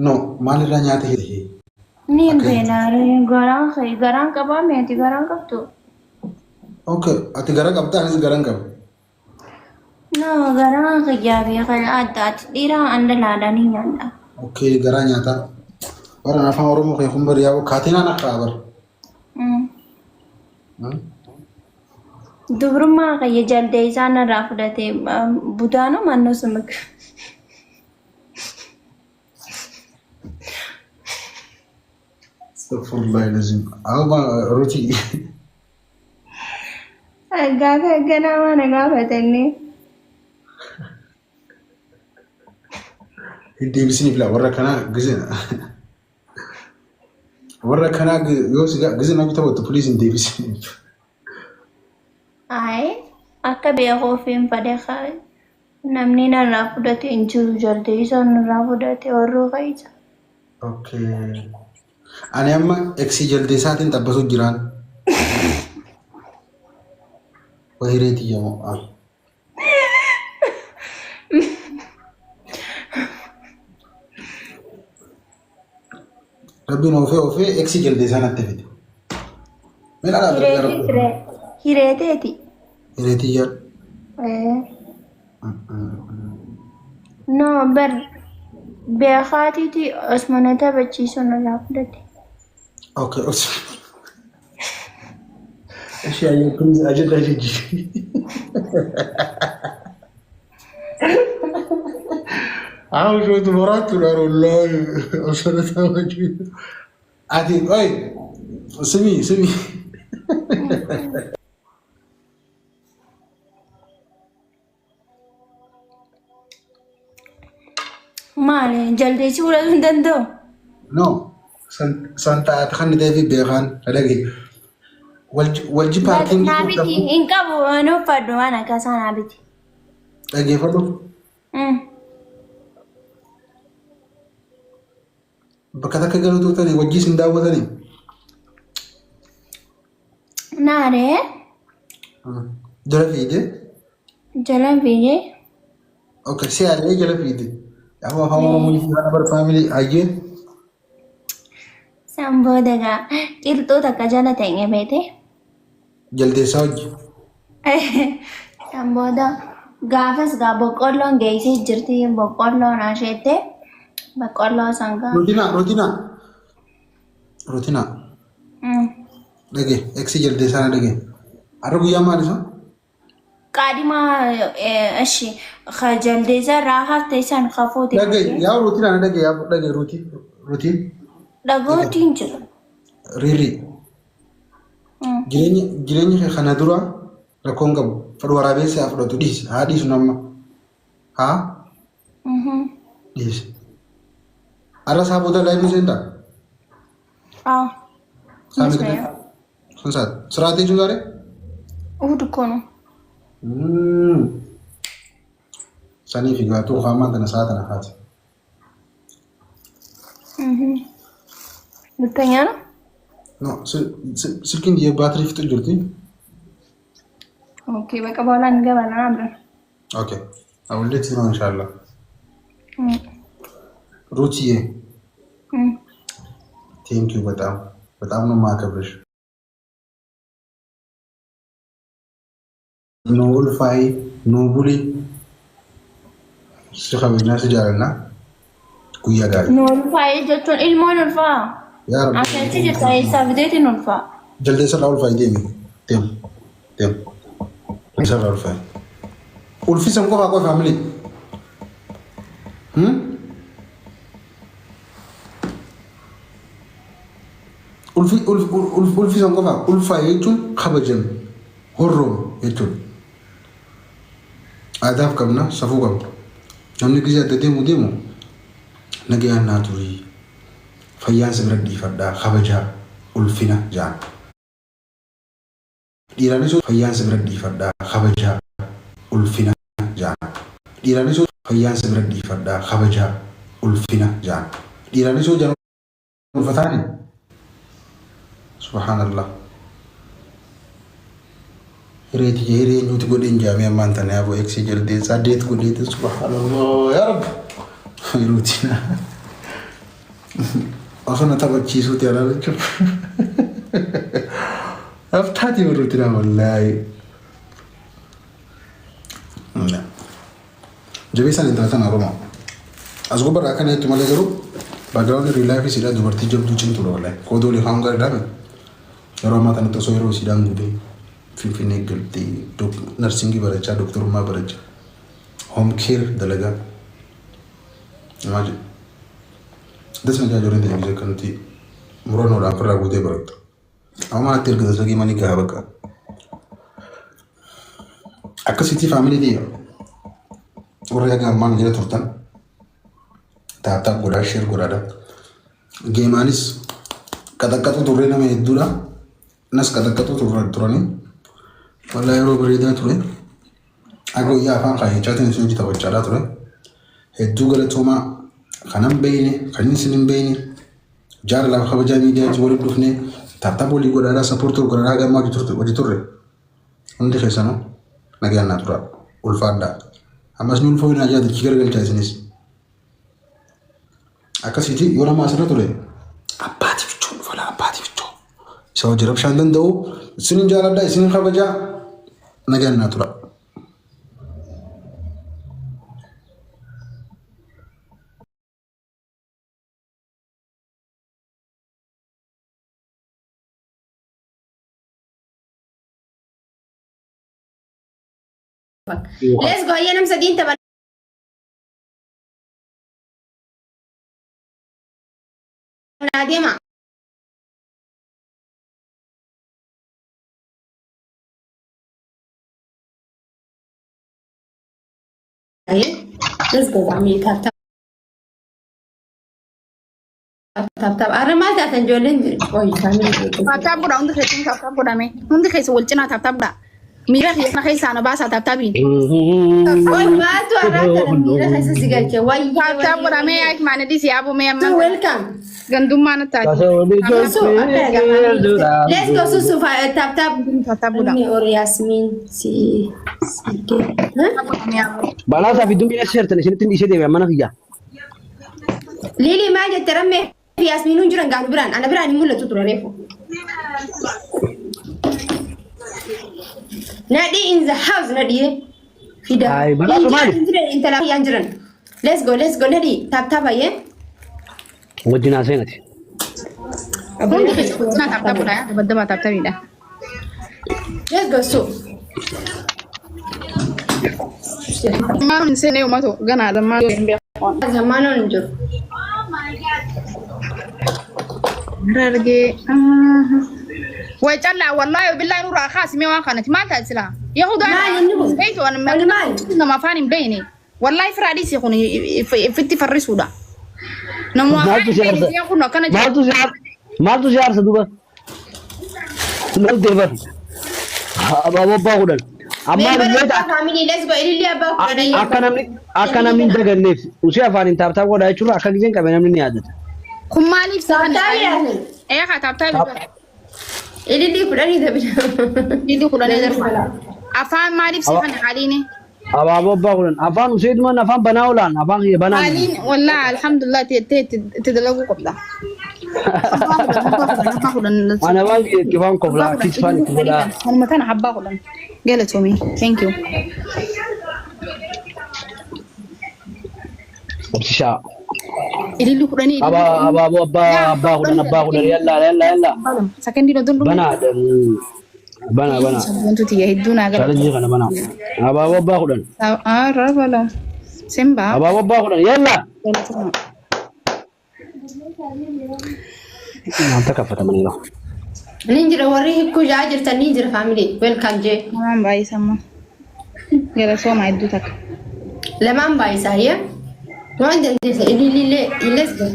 No, maalirraa nyaata hiree? Ni Akka beela garaan kee garaan qabaa meeti garaan qabdu. Okay, ati gara qabda anis gara hin qabu. No, garaan kiyyaa fi kan adda ati dhiiraa anda laadhaan hin nyaadha. Okay, garaa nyaataa. Bara afaan Oromoo kee kun bari yaa'u kaatinaan akka bara. Dubrummaa kiyya jaldeessaa narraa fudhate budaanoo mannoo sumik. Astaghfirullah lazim. Amma ruti. Gaafa akkanaa waan gaafatanii. Hin deebisiniif laa warra kanaa gizee. Warra kanaa yoo si gizee namni taphattu please hin deebisiniif. Ayi, akka beekuuf hin fedhe, namni narraa fudhate hin jiru, jaldeessaa narraa fudhate warroo keessa. Okay. Ani amma ex jaldeessaatiin xabbasuu jiraan. Wahireeti jedhamu. Ah. Rabbiin oofee oofee ex jaldeessaa natti fide. Mee dhalaa Hireetii ture. Hireeteeti. Hireetii jedhu. No, bar beekaatiiti osuma na taphachiisu narraa fudhate. Okay. Ishee ayyuu please ajajaa jijjiiri. Haa osoo maraattuudha wallaahi osoo na taphachiisu. Ati oi simi simi. Maali, jaldeessi fudhatuu hin danda'u? No, san taa'ate kan ta'ee fi beekaan dhagee. Walji paarkiin Naa biti, hin qabu, hin uffadhu waan akkasaa naa biti. Dhageeffadhu. Bakka takka galuu turtanii wajjii sin daawwatanii. Naaree. Jala fiigee. Jala fiigee. Okay, si ari'ee jala fiigde. Yaa afaan Oromoo kana bar family ayyee. San booda gaa qilxuu takka jala teenye beete. Jaldeessaa hojii. San booda gaafas gaa boqqolloon geessee jirti, boqqolloon asheette boqqolloo san gaa. Rutina, Rutina. Rutina. Dhage, ex jaldeessaa na dhage. Har'a guyyaa maal isa? Qaadhimaa eshi ka jaldeessa irraa hafte san ka fuute. Dhage, yaa Rutina na dhage, yaa dhage Ruti. Ruti. Dhagootiin jira. Riri. Jireenya jireenya kee kana dura rakkoon qabu. Fedhu waraabessi haa fudhatu dhiisi. Haa dhiisu nama. Haa dhiisi. Har'a isaa booda live seentaa? አዎ። Saa meeqa? ስንት ሰዓት? ስራ አትሄጂም ዛሬ? እሑድ እኮ ነው። Sanii fi gaatuu haamaan tana sa'a tana kaate. ልተኛ ነው። No, silkiin baatirii fixu jirti. Okay, በቃ በኋላ እንገባለን አብረን። Okay. I will let you know inshallah. ሩትዬ thank you፣ በጣም በጣም ነው የማከብርሽ። Nu ulfaayi nu buli, si kabajnaa, si jaalannaa, guyyaa gaarii. Nu ulfaa'ee jechuun ilmoon ulfaa. Yaa Rabbi. Ati achi jirta, eessaa fideetiin ulfaa? Jaldeessa irraa ulfaayi, deemi deemi deemi. Jaldeessa irraa ulfaayi. Ulfisan qofaa qofa family. Ulfi ulfisan qofaa ulfaayi jechuun kabajame horroomu jechuudha. Aadaaf qabna, safuu qabna. Namni gisee adda deemu deemu nagayaan naa turii. Fayyaan si bira dhiifadhaa, kabajaa ulfina jaan. Dhiiraanis fayyaan si bira dhiifadhaa, kabajaa ulfina jaan. Dhiiraanis fayyaan si bira dhiifadhaa, kabajaa ulfina jaan. Dhiiraanis yoo jaan ulfataani. Subhaanallah. Hireeti hiree eenyuuti godheen jaamee ammaan tana yaaboo ex jaldeessaa date godheeti, subhaanallah, yaa Rabbi. Hiruutiin. Osoo na taphachiisuuti alaa jechuun. Haftaatii birruuti naa wallaahi. Jabeessaan intala tana Oromoo. As gubbarraa akkana jettu malee garuu background real life isiidhaa dubartii jabduu cimtuudha wallaahi. Koodoo olii kaa'uun gaariidhaa miti. Yeroo ammaa kanatti osoo yeroo isiidhaan gubee Finfinnee galtee nursing barachaa doktorummaa barachaa home care dalagaa. Imagine. Das na ijoolleen ta'e gisee akkanatti murannoodhaan ofirraa guutee barattu. Amma manatti erga tasagii manii gahaa bakka. Akkasitti family ta'e warri haga ammaan jala turtan tap tap godhaa share godhaadha. Geemaanis qaxaqqaxuu turre nama hedduudha. Nas qaxaqqaxuu turanii. Wallaa yeroo bareedaa ture. Akka guyyaa afaan kaayyachaatiin isin hojii taphachaadhaa ture. Hedduu galatoomaa kanan beeyne kan isin hin beeyne jaalalaaf kabajaa miidiyaa waliin dhufne tap tap walii godhaadhaa support godhaadhaa haga ammaa hojii turre. Hundi keessanuu nagaan naa turaa. Ulfaadhaa. Ammas ni ulfoo hin ajaa'ibsichi garagalchaa isinis. Akkasiiti yoo nama asirra ture abbaatii fichoo dhufa laa abbaatii fichoo. Isa hojii rabshaan danda'u isinin jaaladha isinin kabajaa nagaan naa tura. Let's go hayyee nam sadiin tapha naa deema. Let's go family tap tap tap tap. Arra maal taatan ijoolleen qoy family. Tap tap godha hundi keessan tap tap godhame. Hundi keessa wal cinaa tap tap godha. Miira kiyya kana keessaa na baasaa tap tapiin. Qoy maaltu arraa kana miira keessa si galche wayyee Tap tap wayyee godhamee wayyee. yaa maana dhisi yaaboo mee Tu amman welcome. gandummaa na taati. Susu akka egaa family. Let's go susu tap tap. Tap tap godha. Inni or Yasmin si si huh? Balaa isaa fi dumbiin as seertan isinitti dhiisee deeme mana kiyya. Lili maal jette rammee fi Yasmiinuun jiran gaanu biraan ana biraan hin mul'atu ture reefu. Nadhii in the house nadhii fida. Ay, balaa Hin jiran maali? hin jiran intala kiyyaan jiran. Let's go let's go nadhii tap tap ayyee. Wajjin haaseenati. Hundi keessa wal cinaa tap tap godha. Dabaddabaa tap tapiidha. Let's go so. Maal hin seenee uummatu ganaa lammaa hin beeku. Zamaanoon hin jiru. Harargee. Way callaa wallaahi billaahi nurraa kaasi mee waan kanatti maal taate silaa. Yahudaa Maal inni kun? beektu waan Kun maal? nama afaan hin beekne. Wallaahi firaa dhiisi kun ifitti farrisuudha. Namuma afaan Maaltu hin si beekne aarsa? isheen kun akkana jedha. Maaltu si aarsa? Maaltu si aarsa duuba? Maal deebar? Abaaboo abbaa kudhan. Ammaa Meembara biyyoota abbaa family let's go ililli abbaa kudhan akka namni akka namni hin daganneef usee afaaniin tap tap godhaa jechuudha akka giseen qabe namni ni yaadata. Kun maaliif Tap kana? tap yaasin. Ee haa tap tap. Ililli kudhanii taphina. Ililli kudhanii darba. Afaan maaliif si kana haaliini? Abaaboo abbaa kudhan afaan useetumaan afaan banaa olaan afaan kiyya banaa miti. Haaliin wallaahi alhamdulillah teettee itti dalaguu qabda. Abbaa kudhan abbaa kudhan abbaa kudhan. Ani afaan kiyya itti afaan koflaa Abbaa kudhan akkiis afaan ililli itti kudhanii godhaa. kana kanuma tana abbaa kudhan. Galatoomii. Thank you. Obsishaa. Ililli kudhanii ililli Abaa kudhanii. abaaboo abbaa Yaa abbaa abbaa kudhan kudhanii abbaa kudhan yallaa yallaa yallaa. Sakandii oduu dhumne. Banaa banaa banaa. Wantooti tiyya hedduu naa galatoomii. Challenge kana banaa. Abaaboo abbaa kudhan. Arrabala. Simba. Abaaboo abbaa kudhan yallaa. Galatooma. Maal takkafatamanii jiru. Ni jira warri hikkuu jaa jirtan ni jira family welcome jee. Lamaan baay'isamma. Galatooma hedduu takka. Lamaan baay'isaa yaa. Waan dandeessa ilillee let's go.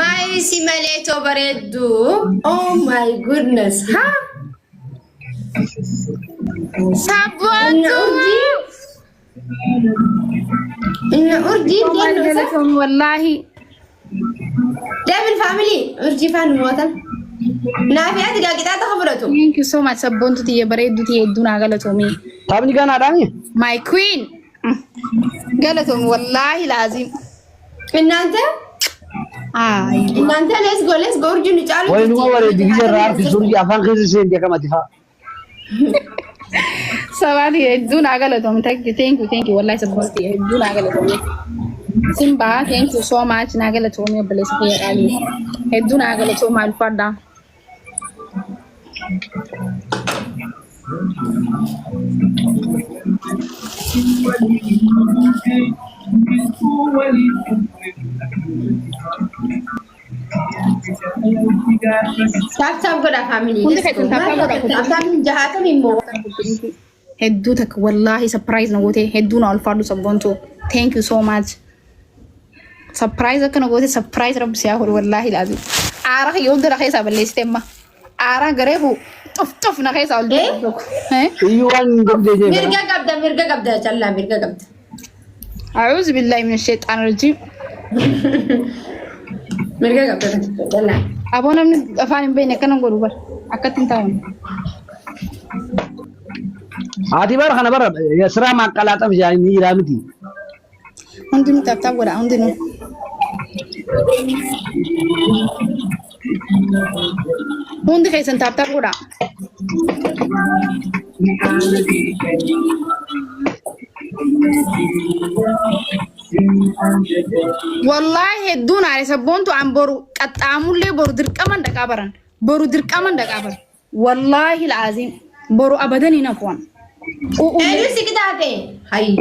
Maayii si malee too bareeddu. Oh my goodness. Ha? Inna Sabboontuu! urjii. Inna urjii deemnu isa. Galatoomii wallaahi. Double family urjii faan mootan. Naafi ati gaa qixaaxa ka fudhatu. Thank you so much sabboontu tiyya bareedduu tiyya hedduu naa galatoomii. Taphni ganaadhaani? My queen. Galatoomi wallaahi laazim. Innaante Ay. እናንተ let's go, let's go. Urjiin nu caalu Wayi jirti. numa bareeddi biyya irraa harki surgii afaan keessa seenti akkamati fa'a. Sabaan hedduu naa galatoomte. Thank you, thank you, thank you. Wallahi sabboonti hedduu naa galatoomte. Simba, thank you so much. Naa galatoomte obboleessa kiyya qaalii. Hedduu naa galatoomte alfaadha. Tap tap godha family. Hundi Let's go. keessan tap tap godha. Tap tap jahaatamii immoo. Hedduu takka wallahi surprise na goote, hedduu na ulfaadhu sabboontu. Thank you so much. Surprise akkana goote, surprise rabbi siyaa godhu wallahi laazim. Aara kiyya hunda na keessaa balleessite amma. Aara gareefu xuf xuf na keessaa ol Eh? tokko. Eh? Iyyuu waan hin qabdee jee. Mirga qabda, mirga qabda, callaa mirga qabda. أعوذ بالله من الشيطان الرجيم. Mirga qabda callaa. Aboo namni afaan hin beekne akkana godhu bar akkatti hin taa'u. Haati bara kana bara siraa maqqalaaxaf jaanii jiraa miti. Hundinuu tap tap godha hundinuu. Hundi keessan tap tap godha. Wallaahi hedduun aare sabboontu an boru qaxxaamullee boru dirqaman dhaqaa baran. Boru dirqaman dhaqaa baran. Wallaahi laaziim boru abadan hin hafuwan. Eenyu si qixaate? Hayi.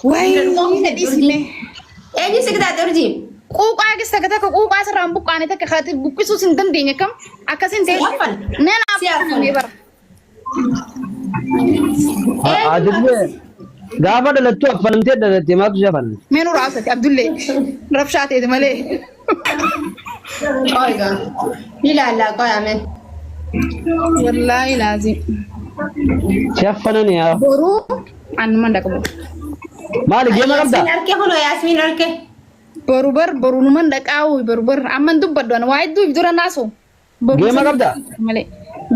Wayi dhiisime. Eenyu si qixaate urjii? Quuqaa gis takka takka quuqaa sirraan buqqaane takka kaati buqqisuus hin dandeenye kam akkasin ta'e. Si affan. Nan Si affan. affanamee bara. Haati gaafa dhalattu affanamtee dhalatte maaltu si affanne? Mee nurraa haasati Abdullee rabshaa ta'eeti malee. Qoy gaa. Ni ilaallaa qoy ameen. Wallaahi laazim. Si affanani yaa. Boruu anuma dhaqa boru. Maali geema qabdaa? Yaasmiin harkee kunoo Yaasmiin harkee. Boru bar boru numan dhaqaa boru bar amman dubbaddu ana waa hedduu dura naasu. Boru Geema qabdaa? malee.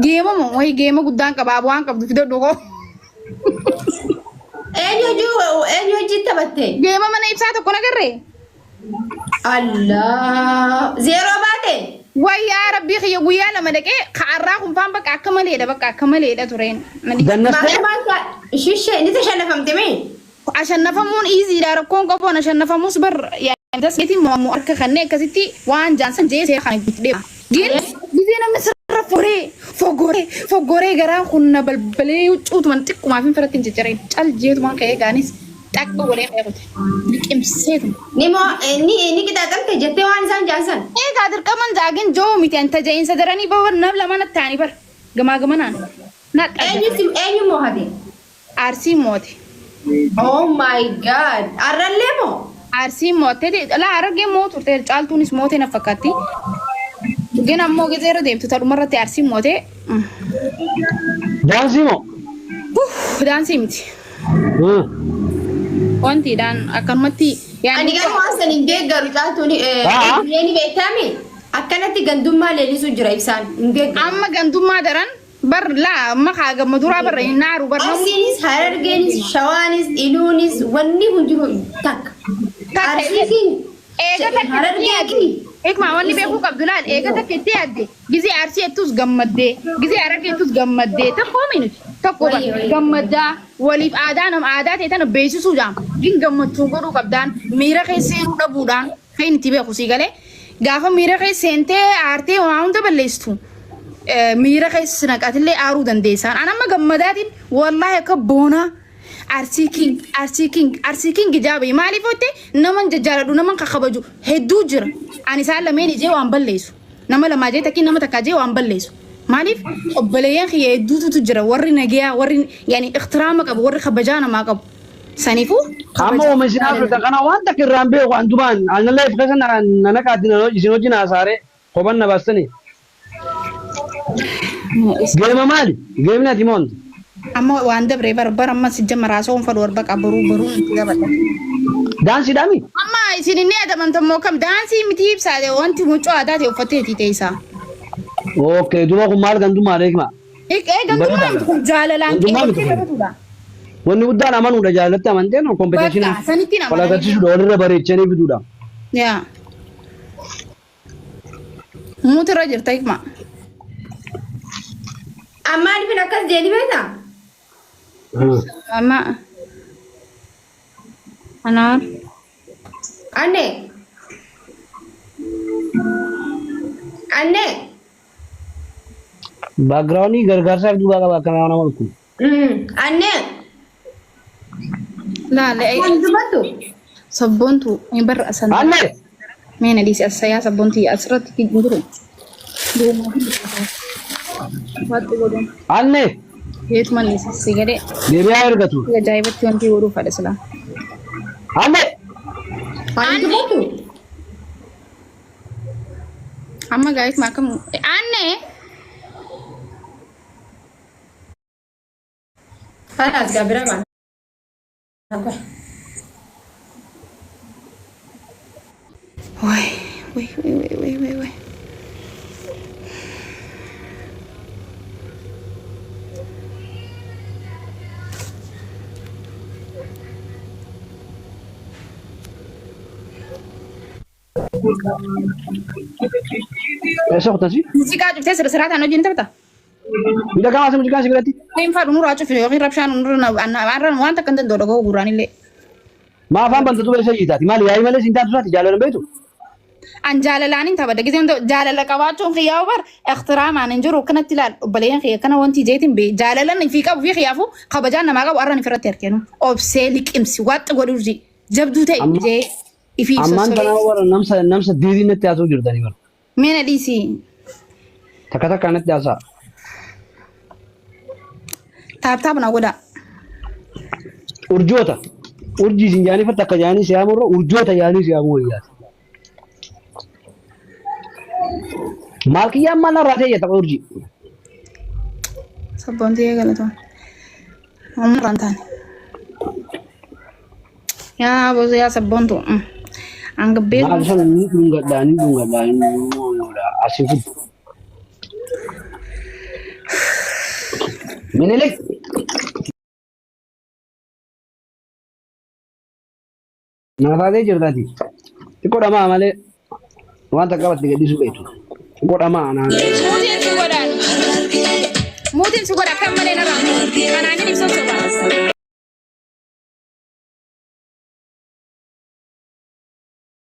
Geema moo wayi geema guddaan qabaa waan qabdu fidadhu koo. Eenyu hojii eenyu hojii taphatte? Geema mana ibsaa tokko nagarree. Allah. Zeeroo baate? Wayi yaa rabbii kiyya guyyaa lama dhaqee ka'arraa kun faan bakka akka maleedha bakka akka maleedha tureen. Dannastee? Maal maal shishee ni tashannafamte mee? Ashannafamuun iiziidha rakkoon qabuun ashannafamuus bar yaadaseetiin mo'amu harka kanneen akkasitti waan jaansan jee seera kana itti deema. Gin gisee namni sirra foree fogoree fogoree garaan kun na balbalee huccuutuman xiqqumaaf hin firatti hin ciccireen cal jeetumaan ka'ee gaanis xaqqa godhee ka'ee kute liqimseetuma. Ni moo ni ni qixaaxamte jettee waan isaan jaansan? Egaa dirqaman jaagin joo miti an tajaajila daranii bawan nam lama ta'anii bar gamaa gamanaan. Na Eenyu si eenyu moohate? Arsii moote. Oh my God. Arrallee moo? Arsii moote laa Harargee moo turte caaltuunis moote na fakkaatti. Gin ammoo gizee irra deemtu tadhumarratti arsii moote. Daansii moo? Daansii miti. Wantiidhaan akkanumatti Ani garuu waan san hin deeggaru caaltuun ni beektami. Akkanatti gandummaa leellisuu jira ibsaan hin deeggaru. Amma gandummaa daran bar laa amma kaa gamma duraa barra hin naaru bar namu. Arsiinis, Harargeenis, Shawaanis, Iluunis wanni hundinuu takka. Takka. Arsiisin Eega takka Harargee itti Hikmaa wanni beekuu qabdu laal eega takka itti yaadde gizee arsii jettus gammaddee gizee harargee jettus gammaddee tokkoo minuti tokko bar Wayii, wayii. gammaddaa waliif aadaa nama aadaa ta'e tana beeksisuu jaam gin gammachuu godhuu qabdaan miira keessa seenuu dhabuudhaan kan itti beeku sii galee gaafa miira keessa seentee aartee waa hunda balleessitu miira keessa naqatillee aaruu dandeessaan an amma gammadaatiin wallaahi akka boonaa Arsii king, Arsii king, Arsii king jaabe maaliif hotte naman jajjaaladhu naman kakabaju hedduu jira ani isaan lameen ijee waan balleessu nama lamaa jee takkiin nama takkaa jee waan balleessu maaliif obboleeyyan kiyya hedduutu jira warri nagayaa warri yaani ixtiraama qabu warri kabajaa namaa qabu saniifuu Amma uuma isin Afrikaa kana waan takka irraan beeku an dubaan anallee if keessa na naqaatiin isin wajjin haasaaree kophan na baastanii. Geema maali? Geemni ati moonte? Amma waan dabre bar bar amma si jammaraa soon fadhu warba qabaruu baruun itti dabala. Daansiidhaami? Amma isin inni adamamtan moo kam daansii miti ibsaate wanti mucoo aadaa ta'e uffatteeti ta'e isaa. Okay, duba kun maal gandummaa beekma? Egaa gantummaa miti kun jaalalaan Gantummaa miti qeeqee kun. taphatudha. Wanni guddaan amanuudha jaalatti amanteen competition Bakka sanittiin wal amananii. agarsiisuudha walirra bareechanii fiduudha. Yaa. Muuti irra jirta hikma. Ammaan ifin akkas jeeni beektaa? Amma anaa Anne. Anne. Background gargaarsaaf duubaa qaba akka nama nama kun. Anne. Laale Kan dubbatu. sabboontu hin barra asan. Anne! Mee na dhiisi as yaa sabboonti asirratti hin jiru. Waanti godhuun. Anne! Yeetuma dhiisi si gadee. Deebi'aa ergatu. Ajaa'ibatti wanti godhuu fadha silaa. Anne! Kan dubbatu. Amma gaa'is maakam aanne Kalaas gabira baan. Way way way way way way way. Eessa kutasi? Muuziqaa cuftee sirra siraataan hojiin taphata. Miidhagaa maasa muuziqaa si biratti? Hin fadhu nurraa cufi yookiin rabshaan nurra waan takka hin danda'u dhaga'uu gurraan illee. Maa afaan banta duuba isa jiitaati? Maali yaa'ii malee siin taatu isaati jaalala hin beektu? An jaalalaan hin taphadha. Gisee hunda jaalala qabaachuun kiyyaa bar ikhtiraamaan hin jiru akkanatti ilaal obboleeyyan kiyya kana wanti jeetiin bee jaalalan fi qabu fi kiyyaafuu kabajaan namaa qabu arran ifirratti arginu. Obsee liqimsi waaxi godhuusi jabduu ta'e Amma jee ifii ammaan sossobee. tana warra namsa namsa diidii natti haasa'u jirtanii bara. Mee na dhiisi. Takka takka natti haasa'a. Taap taap na godhaa. Urjoota. Urjii isin jaanii fatta akka jaanii si yaamurra urjoota jaanii si yaamuu wayyaati. Maal kiyyaan maal narraa ta'e jetta urjii. Sabboontii eegalatoon. Umarraan taane. Yaa bozo yaa sabboontu. Hanga beeku. Maal sana ni dhungadhaa ni dhungadhaa ni dhungadhaa asii fudhu. Minilik. Naafaatee jirtaati. Xiqqoo dhamaa malee waan takka qabatte gadhiisuu beektu. Xiqqoo dhamaa anaan. Muutiin si godhaan. Muutiin si godha akka malee narraa. Kanaan ibsa soba.